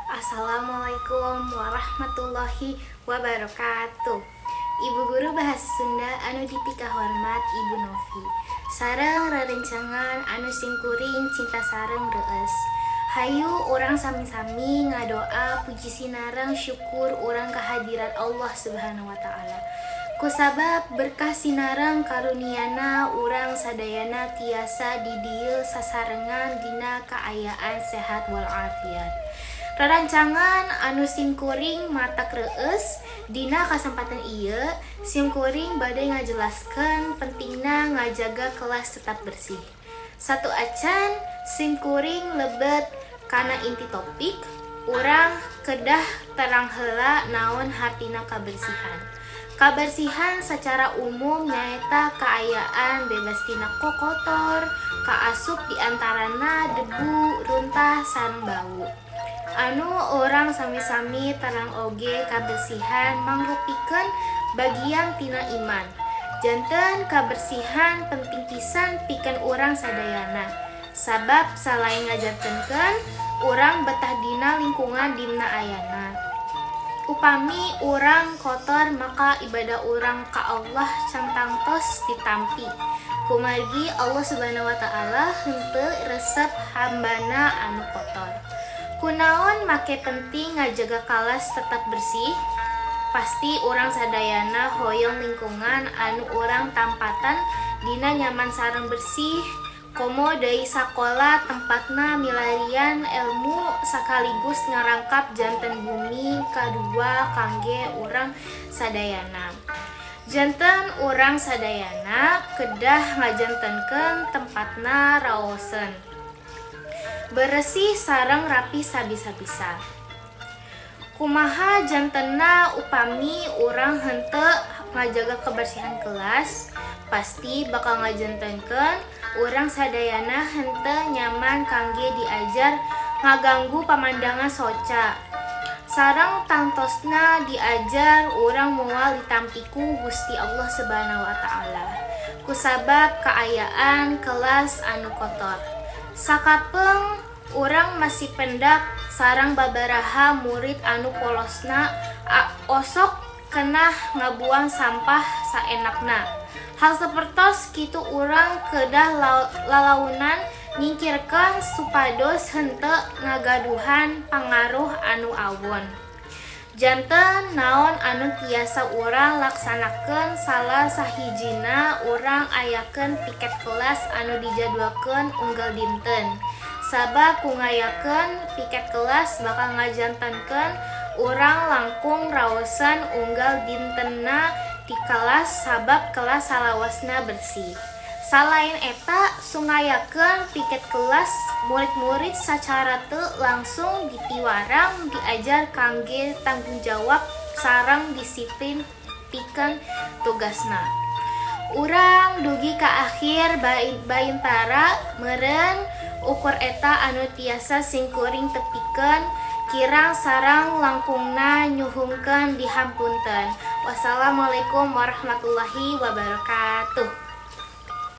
Assalamualaikum warahmatullahi wabarakatuh. Ibu guru bahasa Sunda anu dipikahormat Ibu Novi sareng rerencangan anu simkuring cinta sareng reueus. Hayu urang sami-sami ngadoa puji sinareng syukur urang kehadirat Allah Subhanahu wa Ta'ala. Kusabab berkah sinareng karuniana, urang sadayana tiasa di dieu sasarengan dina kaayaan sehat walafiat. Rerencangan anu simkuring matak reueus, dina kasempatan ieu simkuring bade ngajelaskeun pentingna ngajaga kelas tetap bersih. Sateuacan simkuring lebet kana inti topik, urang kedah terang heula naon hartina kabersihan. Kabersihan secara umum nyaeta kaayaan bebas tina kokotor, kaasup diantarana debu, runtah, sareng bau. Anu urang sami-sami terang oge, kabersihan mangrupikeun bagian tina iman. Janten kabersihan penting pisan pikeun urang sadayana. Sabab salain ngajantenkeun urang betah dina lingkungan dina ayana. Upami urang kotor, maka ibadah urang ka Allah can tangtos ditampi. Kumargi Allah Subhanahu wa Ta'ala henteu resep hambana anu kotor. Kunaon make penting ngajaga kelas tetap bersih? Pasti urang sadayana hoyong lingkungan anu urang tampatan dina nyaman sareng bersih. Komo deui sakola, tempatna milarian ilmu sekaligus ngarangkap janten bumi kadua kangge urang sadayana. Janten urang sadayana kedah ngajantenkeun tempatna raoseun, beresih sareng rapi sabisa-bisa. Kumaha jantenna upami urang henteu ngajaga kebersihan kelas? Pasti bakal ngajantenkeun urang sadayana henteu nyaman kangge diajar, ngaganggu pamandangan soca. Sareng tangtosna diajar urang moal ditampi ku Gusti Allah Subhanahu wa Ta'ala kusabab kaayaan kelas anu kotor. Sakapeung urang masih pendak sareng babaraha murid anu polosna osok kenah ngabuang sampah saenakna. Hal sapertos kitu urang kedah lalaunan nyingkirkeun supados henteu ngagaduhan pangaruh anu awon. Janten naon anu tiasa urang laksanakeun? Salah sahijina, urang ayakeun piket kelas anu dijadwalkeun unggal dinten. Sabab ku ngayakeun piket kelas bakal ngajantenkeun urang langkung raoseun unggal dintenna di kelas, sabab kelas salawasna bersih. Salain eta, ku ngayakeun piket kelas, murid-murid sacara teu langsung dipiwarang diajar kangge tanggung jawab sareng disiplin pikeun tugasna. Urang dugi ka akhir baintara meureun ukur eta anu tiasa simkuring tepikeun. Kirang sareng langkungna nyuhunkeun dihapunten. Wassalamualaikum warahmatullahi wabarakatuh.